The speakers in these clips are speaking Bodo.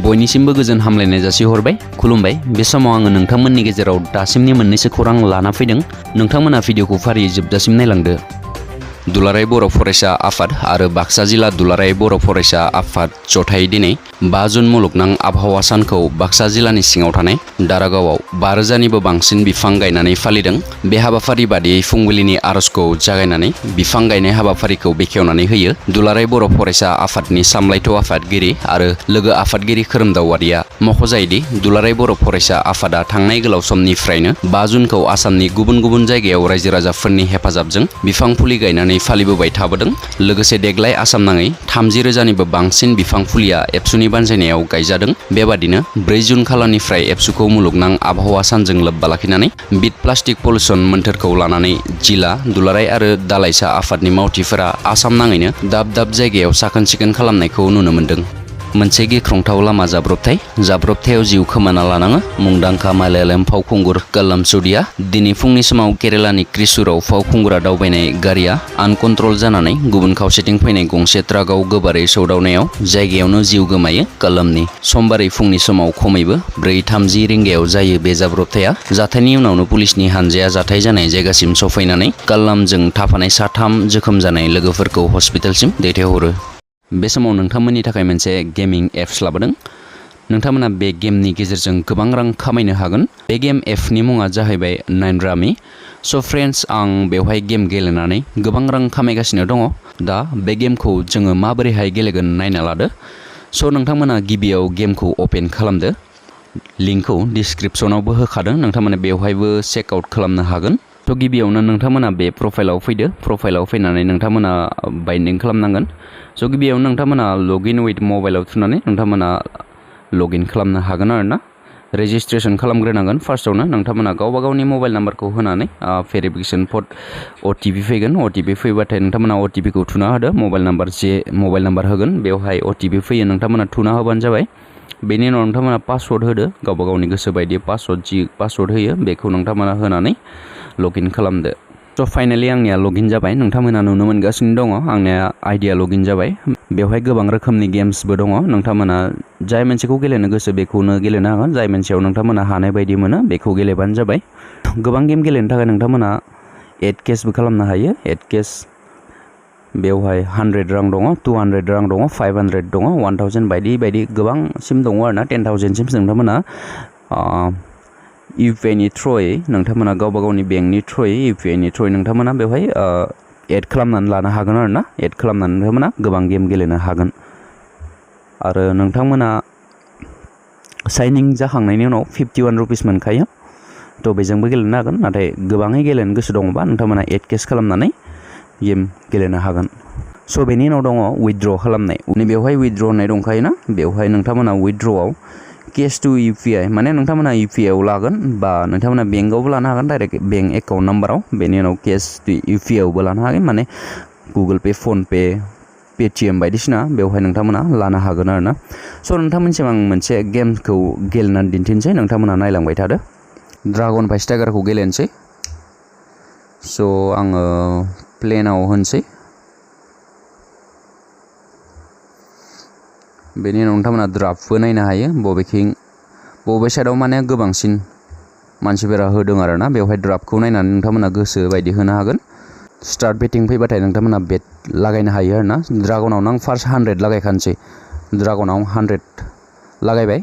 बयनिसिमबो गोजोन हामलायनाय जासिहरबाय खुलुमबाय बे समाव आङो नोंथांमोननि गेजेराव दासिमनि मोननैसो खौरां लाना फैदों नोंथांमोना भिडिअखौ फारियै जोबजासिम नायलांदो दुलाराय बर' फरायसा आफाद आरो बाक्सा जिल्ला दुलाराय बर' फरायसा आफाद जथायै दिनै 5 जुन मुलुगनां आबहावा सानखौ बाक्सा जिल्लानि सिङाव थानाय दारागावआव 5,000निबो बांसिन बिफां गायनानै फालिदों बे हाबाफारि बादियै फुंबिलिनि आरजखौ जागायनानै बिफां गायनाय हाबाफारिखौ बेखेवनानै होयो दुलाराय बर' फरायसा आफादनि सामलायथ' आफादगिरि आरो लोगो आफादगिरि खोरोमदावारिया मख'जायोदि दुलाराय बर' फरायसा आफादा थांनाय गोलाव समनिफ्रायनो 5 जुनखौ आसामनि गुबुन गुबुन जायगायाव रायजो राजाफोरनि हेफाजाबजों बिफां फुलि गायनानै फालिबोबाय थाबोदों लोगोसे देग्लाय आसाम नाङै 30,000निबो बांसिन बिफां फुलिया एबसुनि बानजायनायाव गायजादों बेबादिनो 4 जुन खालारनिफ्राय एबसुखौ मुलुगनां आबहावा सानजों लोब्बा लाखिनानै बिट प्लास्टिक पलिउसन मोन्थोरखौ लानानै जिल्ला दुलाराय आरो दालाइसा आफादनि मावथिफोरा आसाम नाङैनो दाब दाब जायगायाव साखोन सिखोन खालामनायखौ नुनो मोन्दों मोनसे गिख्रंथाव लामा जाब्रबथायाव जिउ खोमाना लानाङो मुंदांखा मालयालम फावखुंगुर कल्लम सौदिया दिनै फुंनि समाव केरेलानि त्रिशुराव फावखुंगुरा दावबायनाय गारिया आनकन्ट्रल जानानै गुबुन खावसेथिं फैनाय गंसे ट्राकआव गोबारै सौदावनायाव जायगायावनो जिउ गोमायो कल्लमनि समबारै फुंनि समाव खमैबो 4:30 रिंगायाव जायो बे जाब्रबथाया जाथायनि उनावनो पुलिसनि हानजाया जाथाय जानाय जायगासिम सफैनानै कल्लमजों थाफानाय 3 जोखोम जानाय लोगोफोरखौ हस्पिटालसिम दैथायहरो बे समाव नोंथांमोननि थाखाय मोनसे गेमिं एप्स लाबोदों नोंथांमोना बे गेमनि गेजेरजों गोबां रां खामायनो हागोन बे गेम एपनि मुङा जाहैबाय 9 रामि स' फ्रेन्ड्स आं बेवहाय गेम गेलेनानै गोबां रां खामायगासिनो दङ दा बे गेमखौ जोङो माबोरैहाय गेलेगोन नायना लादो स' नोंथांमोना गिबियाव गेमखौ अपेन खालामदो लिंकखौ डिसक्रिपसनावबो होखादों नोंथांमोना बेवहायबो चेकआउट खालामनो हागोन थ' गिबियावनो नोंथांमोना बे प्रफाइलाव फैदो प्रफाइलाव फैनानै नोंथांमोना बाइन्डिं खालामनांगोन स' गिबियावनो नोंथांमोना लगइन उइथ मबाइलाव थुनानै नोंथांमोना लगइन खालामनो हागोन आरोना रेजिस्ट्रेसन खालामग्रोनांगोन फार्स्टआवनो नोंथांमोना गावबा गावनि मबाइल नाम्बारखौ होनानै भेरिफिकेसन फट OTP फैगोन OTP फैबाथाय नोंथांमोना OTPखौ थुना होदो मबाइल नाम्बार होगोन बेवहाय OTP फैयो नोंथांमोना थुना होबानो जाबाय बेनि उनाव नोंथांमोना पासवर्ड होदो गावबा गावनि गोसो बायदि पासवर्ड होयो बेखौ नोंथांमोना होनानै लगइन खालामदो स' फाइनालि आंनिया लगइन जाबाय नोंथांमोना नुनो मोनगासिनो दङ आंनिया आइडिया लगइन जाबाय बेवहाय गोबां रोखोमनि गेम्सबो दङ नोंथांमोना जाय मोनसेखौ गेलेनो गोसो बेखौनो गेलेनो हागोन जाय मोनसेयाव नोंथांमोना हानाय बायदि मोनो बेखौ गेलेबानो जाबाय गोबां गेम गेलेनो थाखाय नोंथांमोना एड केसबो खालामनो हायो एड केस बेवहाय 100 रां दङ 200 रां दङ 500 दङ 1000 बायदि गोबांसिम दङ आरोना 10,000 सिम नोंथांमोना UPI थ्रुयै नोंथांमोना गावबा गावनि बेंकनि थ्रुयै UPI थ्रुयै नोंथांमोना बेवहाय एड खालामनानै लानो हागोन आरोना एड खालामनानै नोंथांमोना गोबां गेम गेलेनो हागोन आरो नोंथांमोना साइनिं जाखांनायनि उनाव 51 रुपिस मोनखायो थ' बेजोंबो गेलेनो हागोन नाथाय गोबाङै गेलेनो गोसो दङबा नोंथांमोना एड केस खालामनानै गेम गेलेनो हागोन स' बेनि उनाव दङ उइथड्र खालामनाय बेवहाय उइथड्र होननाय दंखायोना बेवहाय नोंथांमोना उइथड्रआव केस टु UPI माने नोंथांमोना UPI आव लागोन बा नोंथांमोना बेंकआवबो लानो हागोन डाइरेक्ट बेंक एकाउन्ट नाम्बाराव बेनि उनाव केस टु UPI आवबो लानो हागोन माने Google Pay PhonePe Paytm बायदिसिना बेवहाय नोंथांमोना लानो हागोन आरोना स' नोंथांमोनसिम आं मोनसे गेमखौ गेलेनानै दिन्थिनोसै नोंथांमोना नायलांबाय थादो ड्रागन फाइस टाइगारखौ गेलेनोसै स' आङो प्लेनाव होनोसै बेनि उनाव नोंथांमोना ड्राफ्टबो नायनो हायो बबे साइडआव माने गोबांसिन मानसिफोरा होदों आरोना बेवहाय ड्राफ्टखौ नायनानै नोंथांमोना गोसो बायदि होनो हागोन स्टार्ट बेटिं फैबाथाय नोंथांमोना बेट लागायनो हायो आरोना ड्रागनावनो आं फार्स्ट 100 लागायखानोसै ड्रागनाव 100 लागायबाय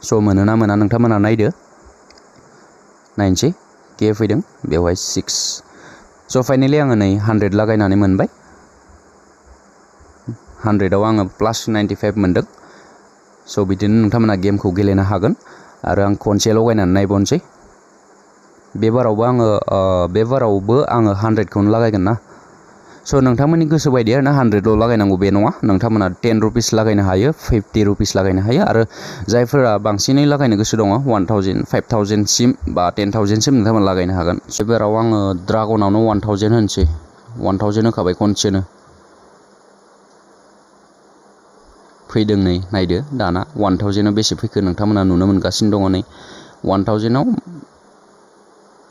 स' मोनोना मोना नोंथांमोना नायनोसै के फैदों बेवहाय 6 स' फाइनालि आङो नै 100 लागायनानै मोनबाय 100आव आङो +95 मोनदों स' बिदिनो नोंथांमोना गेमखौ गेलेनो हागोन आरो आं खनसे लगायनानै नायबावनोसै बे बारावबो आङो 100खौनो लागायगोन ना स' नोंथांमोननि गोसो बायदि आरोना 100ल' लागायनांगौ बे नङा नोंथांमोना 10 रुपिस लागायनो हायो 50 रुपिस लागायनो हायो आरो जायफोरा बांसिनै लागायनो गोसो दङ 1000 5000 सिम बा 10,000 सिम नोंथांमोना लागायनो हागोन बे बाराव आङो ड्रागनावनो 1000 होनोसै 1000 होखाबाय खनसेनो फैदों नै नायदो दाना 1000आव बेसे फैखो नोंथांमोना नुनो मोनगासिनो दङ नै 1000आव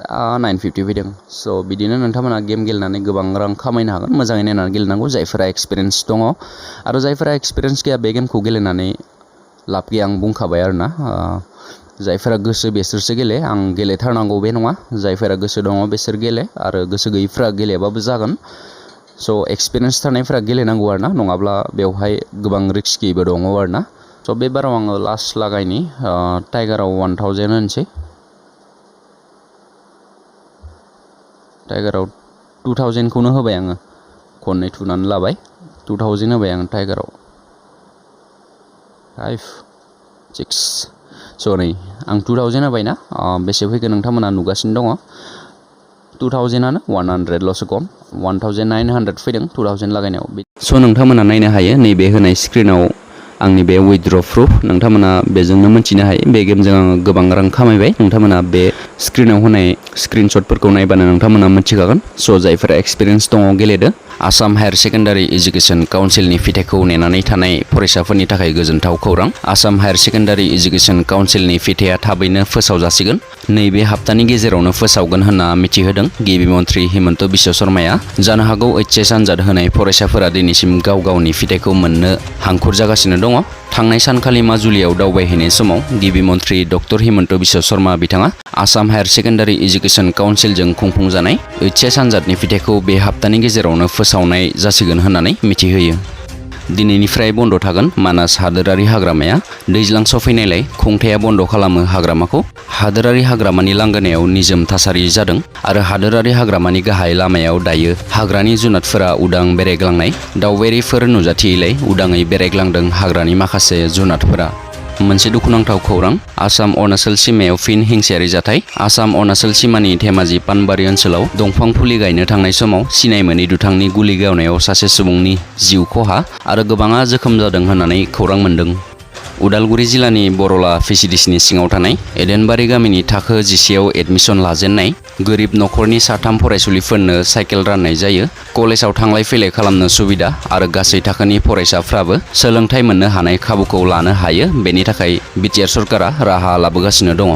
950 फैदों स' बिदिनो नोंथांमोना गेम गेलेनानै गोबां रां खामायनो हागोन मोजाङै नायनानै गेलेनांगौ जायफोरा एक्सपिरियेन्स दङ आरो जायफोरा एक्सपिरियेन्स गैया बे गेमखौ गेलेनानै लाब गैया आं बुंखाबाय आरोना जायफोरा गोसो बेसोरसो गेले आं गेलेथारनांगौ बे नङा जायफोरा गोसो दङ बिसोर गेले आरो गोसो गैयैफ्रा गेलेबाबो जागोन स' एक्सपिरियेन्स थानायफ्रा गेलेनांगौ आरोना नङाब्ला बेवहाय गोबां रिस्किबो दङ आरोना स' बे बाराव आङो लास्ट लागायनि टाइगाराव 1000 होनोसै टाइगाराव 2000 खौनो होबाय आङो खननै थुनानै लाबाय 2000 होबाय आं टाइगाराव 5 6 स' नै आं 2000 होबायना बेसे फैखो नोंथांमोना नुगासिनो दङ 2000आनो 100 ल'सो खम 1900 फैदों 2000 लागायनायाव स' नोंथांमोना नायनो हायो नैबे होनाय स्क्रिनाव आंनि बे उइथड्र प्रुफ नोंथांमोना बेजोंनो मोनथिनो हायो बे गेमजों आङो गोबां रां खामायबाय नोंथांमोना बे स्क्रिनाव होनाय स्क्रिनशटफोरखौ नायबानो नोंथांमोना मोनथिखागोन स' जायफोरा एक्सपिरियेन्स दङ गेलेदो आसाम हायार सेकेन्डारि एजुकेसन काउन्सिलनि फिथाइखौ नेनानै थानाय फरायसाफोरनि थाखाय गोजोनथाव खौरां आसाम हायार सेकेन्डारि एजुकेसन काउन्सिलनि फिथाइया थाबैनो फोसावजासिगोन नैबे हप्तानि गेजेरावनो फोसावगोन होनना मिथिहोदों गिबि मन्थ्रि हिमन्त बिश्व शर्माया जानो हागौ HS आनजाद होनाय फरायसाफोरा दिनैसिम गाव गावनि फिथाइखौ मोननो हांखुर जागासिनो दङ थांनाय सानखालि माजुलियाव दावबायहैनाय समाव गिबि मन्थ्रि डक्टर हिमन्त बिश्व शर्मा बिथाङा आसाम हायार सेकेन्डारि एजुकेसन काउन्सिलजों खुंफुंजानाय HS आनजादनि फिथाइखौ बे हप्तानि गेजेरावनो फोसावनाय जासिगोन होननानै मिथिहोयो दिनैनिफ्राय बन्द थागोन मानास हादोरारि हाग्रामाया दैज्लां सफैनायलाय खुंथाया बन्द खालामो हाग्रामाखौ हादोरारि हाग्रामानि लांगोनायाव निजोम थासारि जादों आरो हादोरारि हाग्रामानि गाहाय लामायाव दायो हाग्रानि जुनादफोरा उदां बेरायग्लांनाय दावबायारिफोर नुजाथियैलाय उदाङै बेरायग्लांदों हाग्रानि माखासे जुनादफोरा मोनसे दुखुनांथाव खौरां आसाम अरुणाचल सीमायाव फिन हिंसायारि जाथाय आसाम अरुणाचल सीमानि धेमाजि पानबारि ओनसोलाव दंफां फुलि गायनो थांनाय समाव सिनाय मोनै दुथांनि गुलि गावनायाव सासे सुबुंनि जिउ खहा आरो गोबाङा जोखोम जादों होननानै खौरां मोन्दों उदालगुरि जिल्लानि बरला फेसिलिटिसनि सिङाव थानाय एदेनबारि गामिनि थाखो 11आव एडमिसन लाजेननाय गोरिब नखरनि 3 फरायसुलिफोरनो साइकेल राननाय जायो कलेजाव थांलाय फैलाय खालामनो सुबिदा आरो गासै थाखोनि फरायसाफ्राबो सोलोंथाइ मोननो हानाय खाबुखौ लानो हायो बेनि थाखाय बिटिआर सरकारा राहा लाबोगासिनो दङ